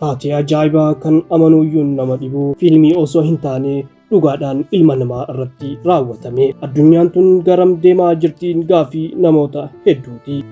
Taatee ajaa'ibaa kan amanuuyyuun nama dhibu fiilmii osoo hin taane dhugaadhaan ilma namaa irratti raawwatame. Addunyaan tun garam deemaa jirtiin gaaffii namoota hedduuti.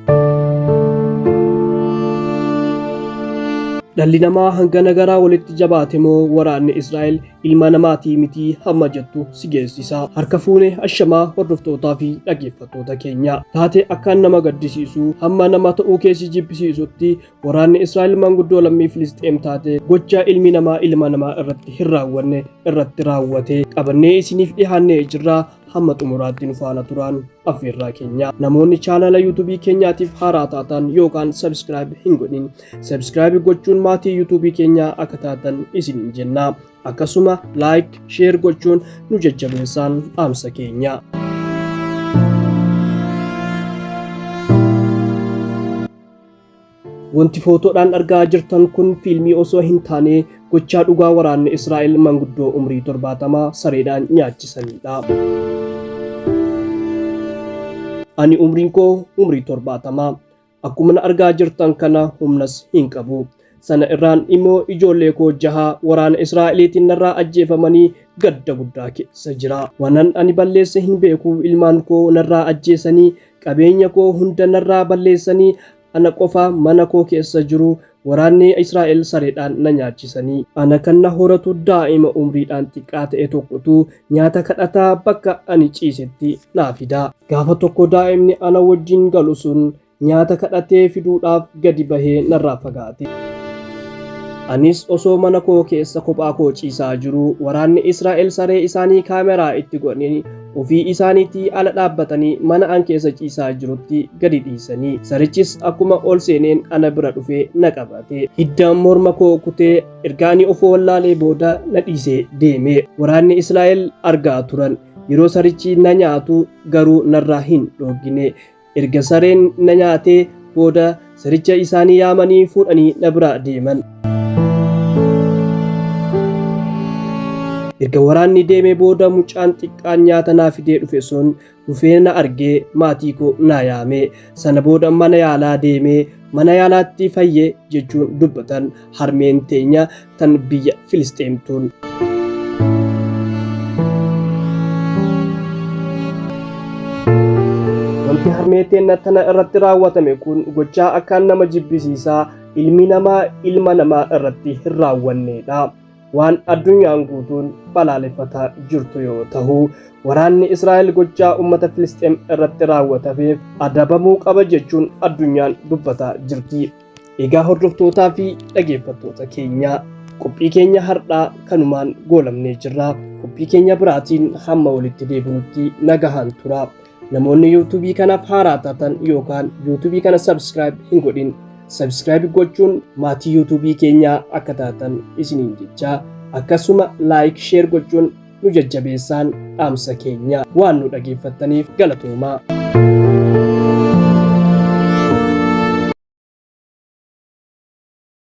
Dhalli namaa hangana garaa walitti jabaate moo waraanni Israa'el ilma namaatii mitii hamma jettu si geessisa. Harka fuune ashamaa hordoftootaa fi dhaggeeffattoota keenya. Taatee akkaan nama gaddisiisu hamma nama ta'uu keessi jibbisiisutti waraanni Israa'el manguddoo lammii Filisxeem taate gocha ilmi namaa ilma namaa irratti hin raawwanne irratti raawwate qabannee isiniif dhihaannee jirra. Hamma xumuraatti nu faana turaan affeerraa keenya. Namoonni chaanala yuutuubii keenyaatiif haaraa taatan yookaan subscribe hin godhin subscribe gochuun maatii yuutuubii keenyaa akka taatan isiniin jenna. Akkasuma like, share gochuun nu jajjabeessaan dhaamsa keenya. Wanti footoodhaan argaa jirtan kun fiilmii osoo hin taane gochaa dhugaa waraanni Israa'el manguddoo umrii 70 sareedhaan nyaachisanidha. Ani umriin koo umrii 70. Akkuma na argaa jirtan kana humnas hin qabu. Sana irraan immoo ijoollee koo jaha waraana Israa'eliitiin narraa ajjeefamanii gadda guddaa keessa jira. Waanan ani balleesse hin beeku, ilmaan koo narraa ajjeesanii, qabeenya koo hunda narraa balleessanii, ana qofa mana koo keessa jiru waraanni Israa'el sareedhaan na nyaachisanii. Ana kan na horatu daa'ima umriidhaan xiqqaa ta'e tokkotu nyaata kadhataa bakka ani ciisetti naa fida. Gaafa tokko daa'imni ana wajjin galu sun nyaata kadhatee fiduudhaaf gadi bahee narraa fagaate. Anis osoo mana koo keessa kophaa koo ciisaa jiru waraanni Israa'el saree isaanii kaameraa itti godhanii ofii isaaniitii ala dhaabbatanii mana an keessa ciisaa jirutti gadi dhiisanii. Sarichis akkuma ol seeneen ana bira dhufee na qabate. Hidda morma koo kutee erga ani of wallaalee booda na dhiisee deeme. Waraanni Israa'el argaa turan. Yeroo sarichi na nyaatu garuu narraa hin dhoogine. Erga sareen na nyaatee booda saricha isaanii yaamanii fuudhanii na biraa deeman. Erga waraanni deemee booda mucaan xiqqaan nyaata naa fidee dhufe sun dhufee na argee maatii koo naa yaame. Sana booda mana yaalaa deemee mana yaalaatti fayye jechuun dubbatan harmeen teenya tan biyya Filisxeemtuun. Wanti harmee teenna tana irratti raawwatame kun gochaa akkaan nama jibbisiisaa ilmi namaa ilma namaa irratti hin raawwanneedha. Waan addunyaan guutuun balaaleffataa jirtu yoo tahu, waraanni Israa'el gochaa ummata Filisxeem irratti raawwatameef adabamuu qaba jechuun addunyaan dubbataa jirti. Egaa hordoftootaa fi dhageeffattoota keenya, qophii keenya har'aa kanumaan goolamnee jirra. Qophii keenya biraatiin hamma walitti deebinutti nagahaan tura. Namoonni yuutuubii kanaaf haaraa taatan yookaan yuutuubii kana subscribe hin godhin subscribe gochuun maatii yuutuubii keenyaa akka taatan isiniin jechaa, akkasuma like, share gochuun nu jajjabeessaan dhaamsa keenya. Waan nu dhageeffattaniif galatoomaa.